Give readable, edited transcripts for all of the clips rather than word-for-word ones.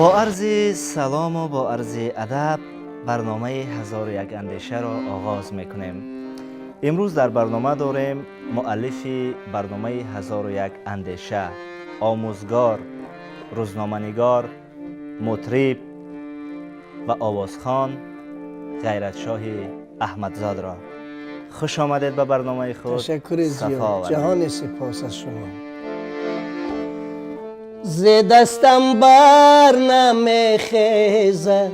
Бо арзи салому бо арзи адаб барномаи 1001 андешаро оғоз мекунем. Имрӯз дар барнома дорем муаллифи барномаи 1001 андеша, омӯзгор, рӯзноманигор, мутриб ва овозхон Ғайратшоҳи Аҳмадзодро. Хуш омадед ба барномаи худ. Ташаккури Сафо зиёд. овардед. Ҷаҳони сипос аз шумо. Зе дастам бар намехезад,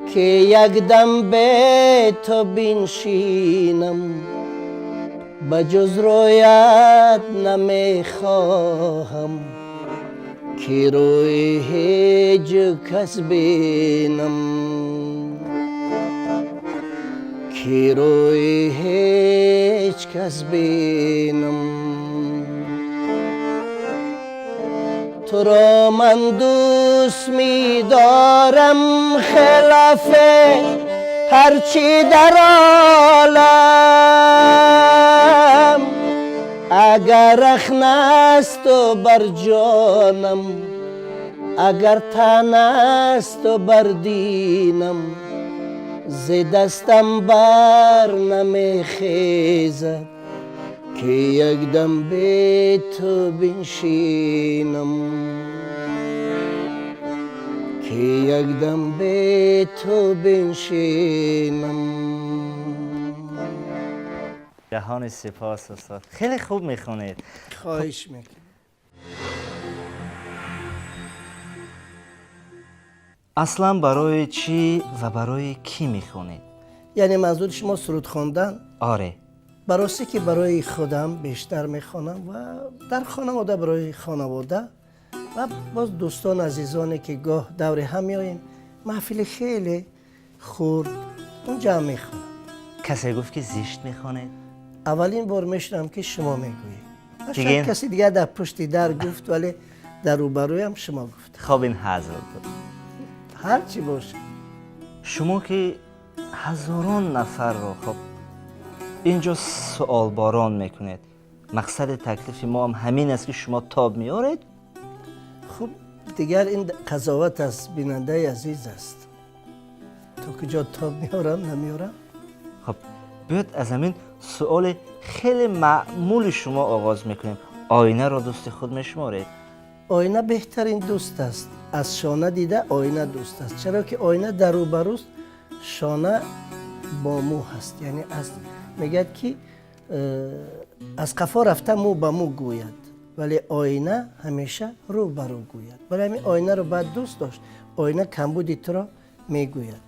ки якдам бе ту биншинам, ба ҷуз рӯят намехоҳам, ки рӯи ҳеҷ кас бинам, ки рӯи ҳеҷ кас бинам. Туро ман дӯст медорам хилофи ҳарчи дар олам, агар рахнасту бар ҷонам, агар танасту бар динам, зи дастам бар намехезад, ки якдам бе ту биншинам, ки якдам бе ту биншинам. Ҷаҳони сипос, устод, хеле хуб мехонед. Хоҳиш мекунам. Аслан барои чӣ ва барои кӣ мехонед? Яъне манзури шумо суруд хондан? Оре. Баросте ки барои худам бештар мехонам ва дар хонавода барои хонавода ва боз дӯстон, азизоне ки гоҳ даври ҳам меоем, маҳфили хеле хурд, онҷа ҳам мехонам. Касе гуфт, ки зишт мехонед? Аввалин бор мешунавам, ки шумо мегӯед. Диге? Шояд каси дигар дар пушти дар гуфт, вале дар рӯбарӯям шумо гуфт. Хоб, ин ҳазл буд. Ҳар чӣ бошад. Шумо ки ҳазорон нафарро хоб инҷо суолборон мекунед, мақсади таклифи мо ҳам ҳамин аст, ки шумо тоб меоред. Хуб, дигар ин қазоват аз бинандаи азиз аст, то куҷо тоб меорам, намеорам. Хоб, биёед аз ҳамин суоли хеле маъмули шумо оғоз мекунем. Оинаро дӯсти худ мешуморед? Оина беҳтарин дӯст аст. Аз шона дида оина дӯст аст, чаро ки оина дар рӯбарӯст, шона бо мӯ ҳаст. Яъне аз мегӯяд, ки аз қафо рафта мӯ ба мӯ гӯяд, вале оина ҳамеша рӯ ба рӯ гӯяд. Барои ҳамин оинаро бояд дӯст дошт. Оина камбуди туро мегӯяд.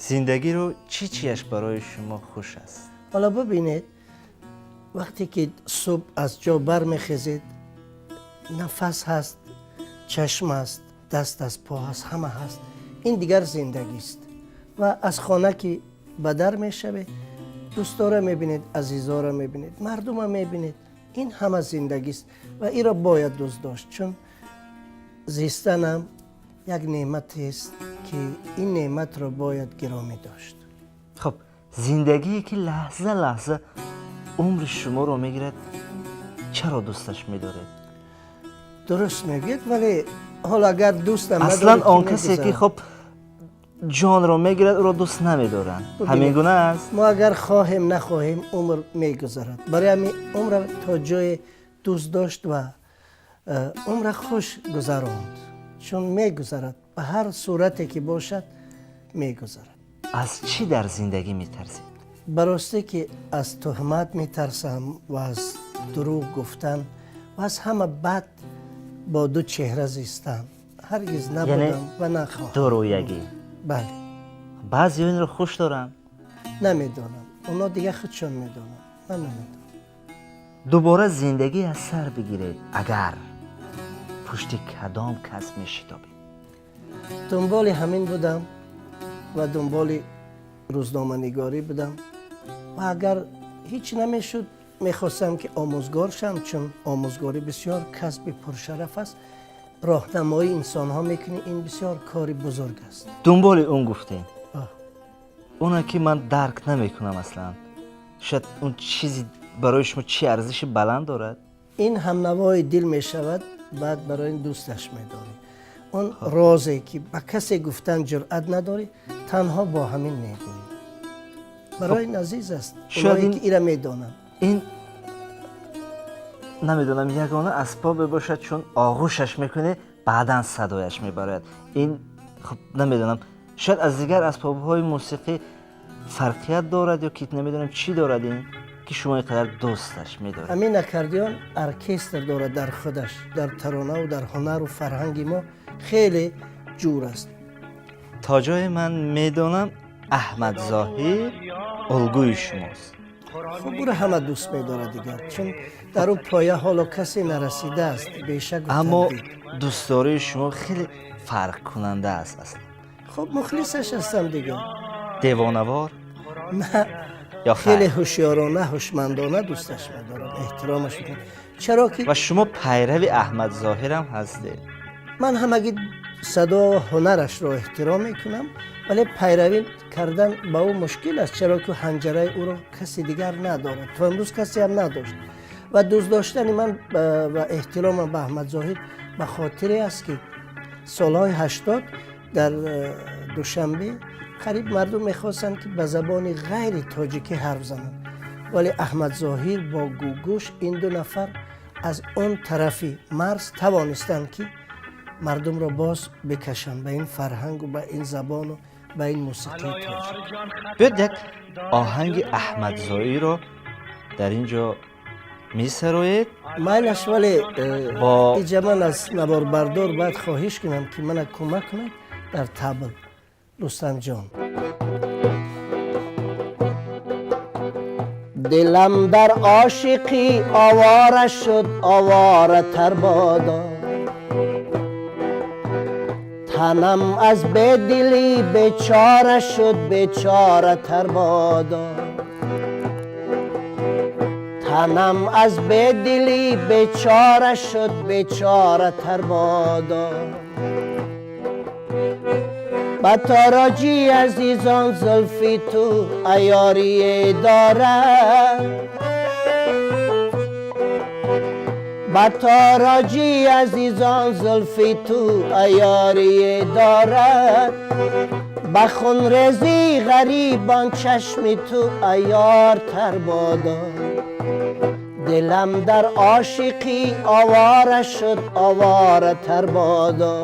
Зиндагиро чӣ чиаш барои шумо хуш аст? Ҳоло бибинед, вақте ки субҳ аз ҷо бармехезед, нафас ҳаст, чашм аст, даст аст, по ҳаст, ҳама ҳаст. Ин дигар зиндагист. Ва аз хона ки ба дар мешавед, дӯстора мебинед, азизора мебинед, мардума мебинед. Ин ҳама зиндагист ва инро бояд дӯст дошт, чун зистанам як неъматест, ки ин неъматро бояд гиромӣ дошт. Хоб, зиндагие ки лаҳза лаҳза умри шуморо мегирад, чаро дӯсташ медоред? Дуруст мегӯед, вале ҳоло агар дӯстам аслан надоред, ки он касе ки мегузарад. Хоб ҷонро мегирад, ӯро дӯст намедоранд. Бубинед. Ҳамин гуна аст. Мо агар хоҳем, нахоҳем, умр мегузарад. Барои ҳамин умра то ҷое дӯст дошт ва умра хуш гузаронд, чун мегузарад, ба ҳар сурате ки бошад мегузарад. Аз чӣ дар зиндагӣ метарсед? Баросте ки аз туҳмат метарсам ва аз дурӯғ гуфтан ва аз ҳама бад бо ду чеҳра зистан. Ҳаргиз набудам ва нахоҳам. Дурӯягӣ? Бале. Баъзеҳо инро хуш доранд. Намедонам, оно дигар худшон медонанд, ман намедонам. Дубора зиндагӣ аз сар бигиред агар, пушти кадом кас мешитобед? Дунболи ҳамин будам ва дунболи рӯзноманигорӣ будам ва агар ҳеҷ намешуд, мехостам, ки омӯзгор шавам, чун омӯзгорӣ бисёр касби пуршараф аст. Роҳнамоии инсонҳо мекунӣ, ин бисёр кори бузург аст. Дунболи он гуфтем. Оҳ. Оне ки ман дарк намекунам аслан, шояд он чизи барои шумо чӣ арзиши баланд дорад? Ин ҳамнавои дил мешавад, баъд барои ин дӯсташ медорӣ. Он розе ки ба касе гуфтан ҷуръат надорӣ, танҳо бо ҳамин мегӯӣ. Барои ин азиз аст, онҳое ки ира медонанд. Ин намедонам, ягона асбобе бошад, чун оғӯшаш мекунӣ, баъдан садояш мебарояд. Ин хуб намедонам, шояд аз дигар асбобҳои мусиқӣ фарқият дорад ё ки намедонам чӣ дорад ин ки шумо ин қадар дӯсташ медоред. Ҳамин аккордеон оркестр дорад дар худаш, дар таронаву дар ҳунару фарҳанги мо хеле ҷур аст. То ҷое ман медонам, Аҳмад Зоҳир улгӯи шумост. Хуб, ӯро ҳама дӯст медорад дигар, чун дар ӯ поя ҳоло касе нарасидааст, бешак. Аммо дӯстдории шумо хеле фарқкунанда аст аслан. Хуб, мухлисаш ҳастам дигар. Девонавор? На. Ё хеле ҳушёрона, ҳушмандона дӯсташ медорам, эҳтиромаш мекунам, чаро ки Ва шумо пайрави Аҳмад Зоҳирам ҳастед. Ман ҳамагӣ садо, ҳунарашро эҳтиром мекунам, вале пайравӣ кардан ба ӯ мушкил аст, чаро ки ҳанҷараи ӯро каси дигар надорад, то имрӯз касе ҳам надошт. Ва дӯст доштани ман ва эҳтиромам ба Аҳмад Зоҳир ба хотире аст, ки солҳои 80 дар Душанбе қариб мардум мехостанд, ки ба забони ғайри тоҷикӣ ҳарф зананд, вале Аҳмад Зоҳир бо Гугӯш, ин ду нафар аз он тарафи марз тавонистанд, ки мардумро боз бикашанд ба ин фарҳангу ба ин забону ба ин мусиқии тоҷик. Биёд, як оҳанги Аҳмад Зоҳирро дар ин ҷо месароед. Майлаш, вале иҷа ман аз наворбардор бояд хоҳиш кунам, ки мана кӯмак кунад дар табл, Рустамҷон. Дилам дар ошиқӣ овора шуд, оворатар бодо. Танам аз бедилӣ бечора шуд, бечоратар бодо. Танам аз бедилӣ бечора шуд, бечоратар бодо. Ба тороҷи азизон зулфи ту аёрие дорад, ба тороҷи азизон зулфи ту аёрие дорад, ба хунрезии ғарибон чашми ту аёртар бодо. Дилам дар ошиқӣ овора шуд, оворатар бодо.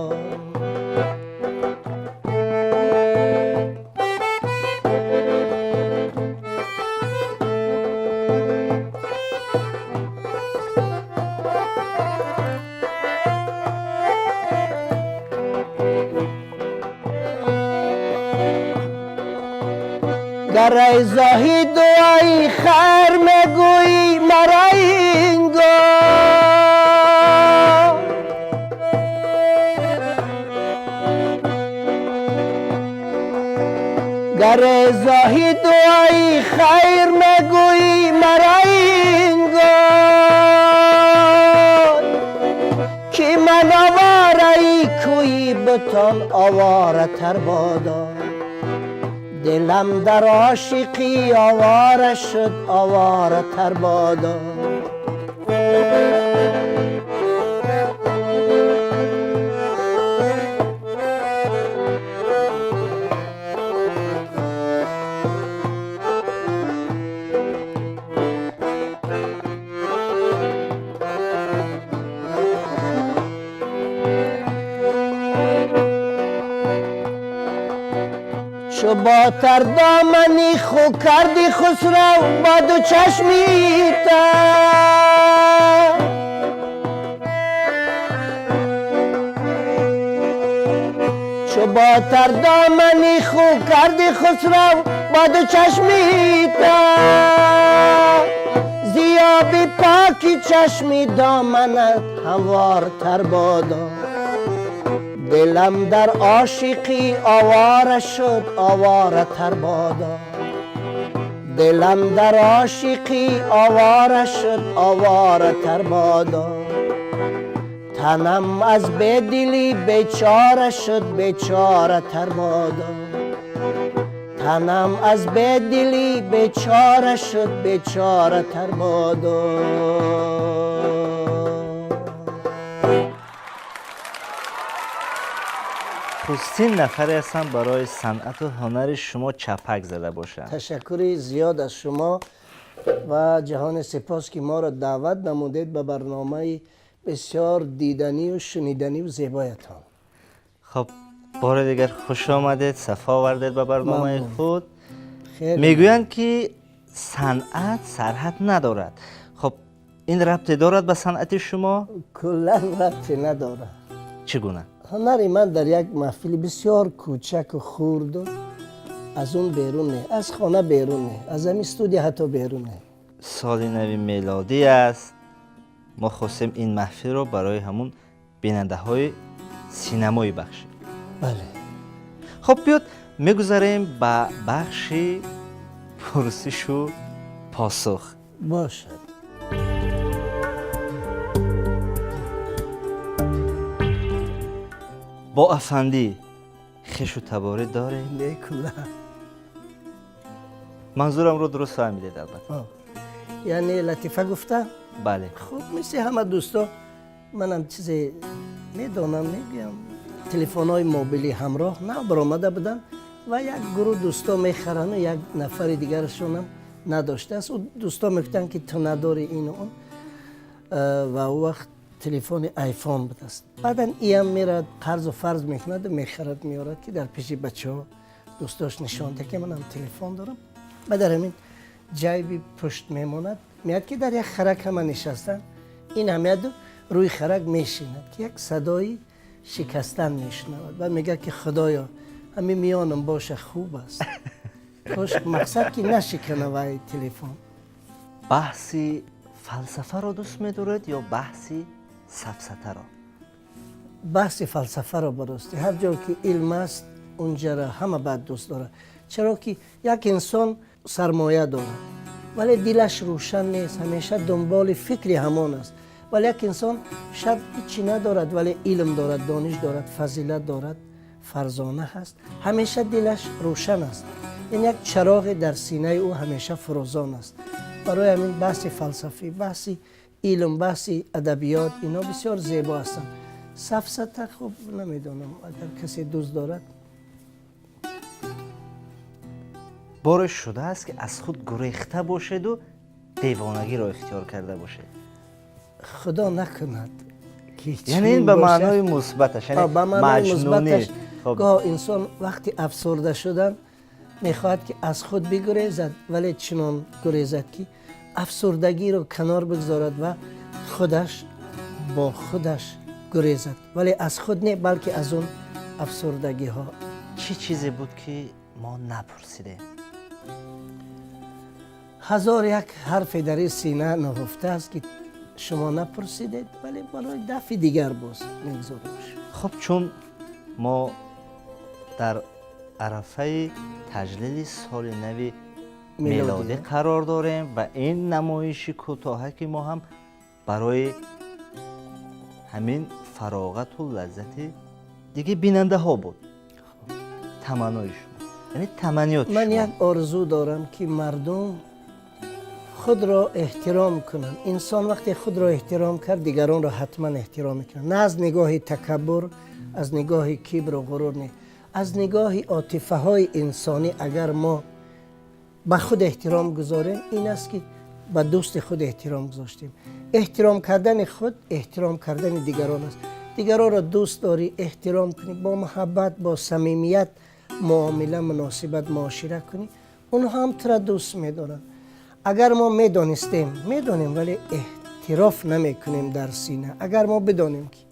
Гар эй зоҳид дуои хайр мегӯӣ маро ин гоҳ, гар эй зоҳид дуои хайр мегӯӣ маро ин гоҳ, ки ман овораи кӯи бутон оворатар бодо. Дилам дар ошиқӣ овора шуд, оворатар бодо. Чу бо тардомани ху карди хусрав бо ду чашми тар, чу бо тардомани ху карди хусрав бо ду чашми тар, зиёби поки чашми доманат ҳамвортар бодо. Дилам дар ошиқӣ овора шуд, оворатар бодо. Дилам дар ошиқӣ овора шуд, оворатар бодо. Танам аз бедилӣ бечора шуд, бечоратар бодо. Танам аз бедилӣ бечора шуд, бечоратар бодо. Нахустин нафаре ҳастам барои санъату ҳунари шумо чапак зада бошам. Ташаккури зиёд аз шумо ва ҷаҳони сипос, ки моро даъват намудед ба барномаи бисёр диданию шуниданию зебоятон. Хуб, бори дигар хуш омадед, сафо овардед ба барномаи Мамнун. худ. Хеле. Мегӯянд, ки санъат сарҳад надорад. Хуб, ин рабте дорад ба санъати шумо? Куллан рабте надорад. Чӣ гуна? Ҳунари ман дар як маҳфили бисёр кӯчаку хурду аз он берун не, аз хона берун не, аз ҳамин студия ҳатто берун не. Соли нави мелодӣ аст. Мо хостем ин маҳфилро барои ҳамун бинандаҳои синамоӣ бахшем. Бале. Хуб, биёд мегузарем ба бахши пурсишу посух. Бошад. Бо афандӣ хешу таборӣ доред? Не, куллан. Манзурамро дуруст фаҳмидед, албатта. Яъне латифа гуфта? Бале. Хуб, мисли ҳама дӯсто манам чизе медонам, мегӯям. Телефонҳои мобилӣ ҳамроҳ нав баромада буданд ва як гурӯҳ дӯсто мехарану як нафари дигарашонам надоштааст. Ӯ дӯсто мегуфтанд, ки ту надори, ину он. Ва ӯ вақт телефони айфон будааст. Баъдан иам мерад, қарзу фарз мекунаду мехарад, меорад, ки дар пеши бачаҳо дӯстош нишон диҳад, ки манам телефон дорам. Ба дар ҳамин ҷайби пушт мемонад. Меяд, ки дар як харак ҳама нишастанд, ин ҳамияду рӯи харак мешинад, ки як садои шикастан мешунавад. Баъд мегӯяд, ки худоё, ҳамин миёнам боша, хуб аст. Кош мақсад ки нашикана вай телефон. Баҳси фалсафаро дӯст медоред ё баҳси сафсатаро? Баҳси фалсафаро. Барости, ҳар ҷо ки илм аст, унҷара ҳама баъд дӯст дорад, чаро ки як инсон сармоя дорад, вале дилаш рӯшан нест, ҳамеша дунболи фикри ҳамон аст. Вале як инсон шояд ҳичи надорад, вале илм дорад, дониш дорад, фазилат дорад, фарзона ҳаст, ҳамеша дилаш рӯшан аст. Ин як чароғе дар синаи ӯ ҳамеша фурӯзон аст. Барои ҳамин баҳси фалсафӣ, баҳси илм, баҳси адабиёт, ино бисёр зебо ҳастанд. Сафсата, хуб, намедонам, агар касе дӯст дорад. Боре шудааст, ки аз худ гурехта бошеду девонагиро ихтиёр карда бошед? Худо накунад, ки Яъне ин чунин ба бошад. маънои мусбаташ, яъне Ба маънои маҷнунӣ. мусбаташ. Хуб. Гоҳ инсон вақти афсурда шудан мехоҳад, ки аз худ бигурезад, вале чунон гурезад, ки афсурдагиро канор бигзорад ва худаш бо худаш гурезад, вале аз худ не, балки аз он афсурдагиҳо. Чӣ чизе буд, ки мо напурсидем? Ҳазор як ҳарфе дар ин сина нуҳуфта аст, ки шумо напурсидед, вале барои дафъи дигар боз мегузоремш. Хуб, чун мо дар арафаи таҷлили соли нави мелодӣ қарор дорем ва ин намоиши кӯтоҳаки мо ҳам барои ҳамин фароғату лаззати диги бинандаҳо буд, таманнои шумо, яъне таманниёти Ман шумо. як орзу дорам, ки мардум худро эҳтиром кунанд. Инсон вақте худро эҳтиром кард, дигаронро ҳатман эҳтиром мекунад. На аз нигоҳи такаббур, аз нигоҳи кибру ғурур не, аз нигоҳи отифаҳои инсонӣ. Агар мо ба худ эҳтиром гузорем, ин аст, ки ба дӯсти худ эҳтиром гузоштем. Эҳтиром кардани худ эҳтиром кардани дигарон аст. Дигаронро дӯст дорӣ, эҳтиром кунӣ, бо муҳаббат, бо самимият муомила, муносибат, муошира кунӣ, онҳо ҳам тура дӯст медоранд. Агар мо медонистем, медонем, вале эътироф намекунем дар сина, агар мо бидонем, ки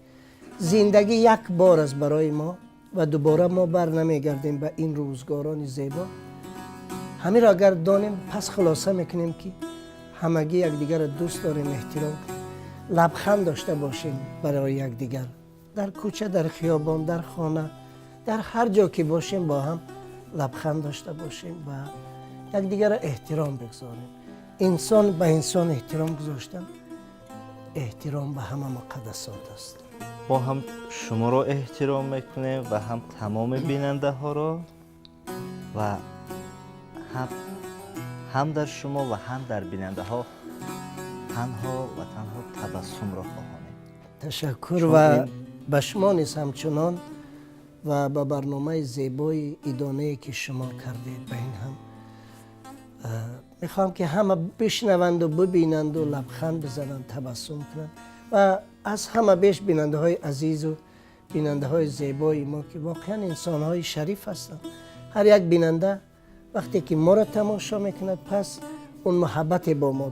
зиндагӣ як бор аст барои мо ва дубора мо бар намегардем ба ин рӯзгорони зебо, ҳаминро агар донем, пас хулоса мекунем, ки ҳамагӣ якдигарро дӯст дорем, эҳтиром кунем, лабханд дошта бошем барои якдигар, дар кӯча, дар хиёбон, дар хона, дар ҳар ҷо ки бошем, бо ҳам лабханд дошта бошем ва якдигарро эҳтиром бигзорем. Инсон ба инсон эҳтиром гузоштан эҳтиром ба ҳама муқаддасот аст. Мо ҳам шуморо эҳтиром мекунем ва ҳам тамоми бинандаҳоро ва ҳам дар шумо ва ҳам дар бинандаҳо танҳо ва танҳо табассумро хоҳонем. Ташаккур. Чун Ва ин ба шумо низ ҳамчунон. Ва ба барномаи зебои идонае, ки шумо кардед, ба ин ҳам мехоҳам, ки ҳама бишнаванду бибинанду лабханд бизананд, табассум кунанд ва аз ҳама беш бинандаҳои азизу бинандаҳои зебои мо, ки воқеан инсонҳои шариф ҳастанд. Ҳар як бинанда вақте ки моро тамошо мекунад, пас он муҳаббате бо мо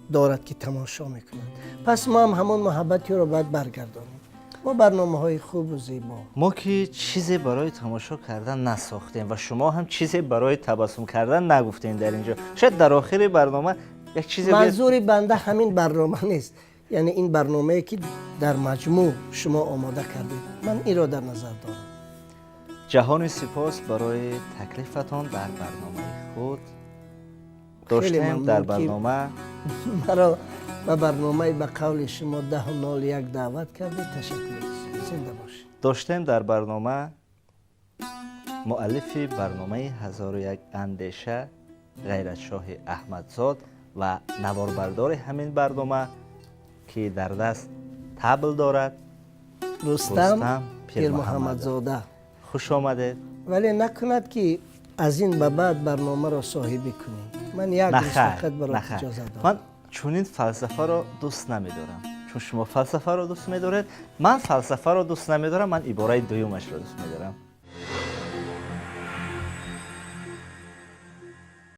дорад, ки тамошо мекунад. Пас мо ҳам ҳамон муҳаббатиро бояд баргардонем бо барномаҳои хубу зебо. Мо ки чизе барои тамошо кардан насохтем ва шумо ҳам чизе барои табассум кардан нагуфтем дар инҷо. Шояд дар охири барнома як чизе. Манзури банда ҳамин барнома нест, яъне ин барномае, ки дар маҷмӯъ шумо омода кардед, ман инро дар назар дорам. Ҷаҳони сипос барои таклифатон дар барномаи худ доштем дар барнома. Маро ба барномаи, ба қавли шумо, 10:01 даъват кардед. Ташаккур, зинда бошед. Доштем дар барнома муаллифи барномаи «1001 андеша» Ғайратшоҳи Аҳмадзод ва наворбардори ҳамин барнома, ки дар даст табл дорад, Рустам Пирмуҳаммадзода. Хуш омадед. Вале накунад, ки аз ин ба баъд барномаро соҳибӣ кунем. Ман як рӯз фақат барои иҷоза дорам. Ман чунин фалсафаро дӯст намедорам, чун шумо фалсафаро дӯст медоред. Ман фалсафаро дӯст намедорам, ман ибораи дуюмашро дӯст медорам.